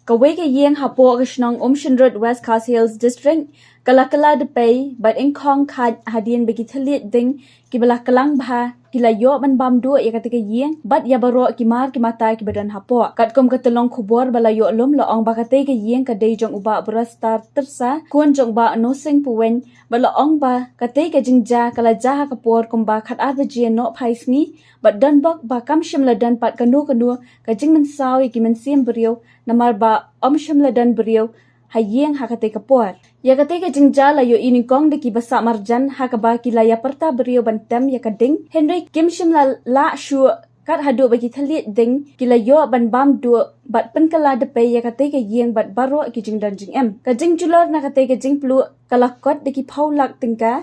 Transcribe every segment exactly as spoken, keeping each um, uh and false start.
Kawei ka ïing hapoh ka shnong Umshynrut, West Khasi Hills District, ka la kylla dpei bad ingkhong khaid hadien ba ki thylliej ding kiba la klang bha ki la ïoh ban bam duh ïa katei ka ïing bad ïa baroh ki mar ki mata kiba don hapoh. Katkum ka tyllong khubor ba la ïoh lum la ong ba katei ka ïing ka dei jong u Bah Brostar Tyrsa, khun jong u Bah Nosing Puwein, bad la ong ba katei ka jingjia ka la jia ha ka por kumba khatar baje nohphai sngi, bad don bok ba kam shym la don pat kano kano ka jingmynsaw ïa ki mynsiem briew, namar ba ym shym la don briew ha ïing ha katei ka por. Ïa katei ka jingjia la ïohi nyngkong da kiba sah marjan ha kaba ki la ïa pyrta briew ban tem ïa ka ding, hynrei kim shym la lah shuh kat haduh ba ki thylliej ding ki la ïoh ban bam duh bad pynkylla dpei ïa katei ka ïing bad baroh ki jingdon jingem. Ka jingjulor na katei ka jingpluh ka la kot da ki phew lak tyngka,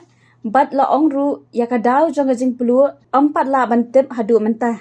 bad la ong ruh ïa ka daw jong ka jingpluh ym pat lah ban tip haduh mynta.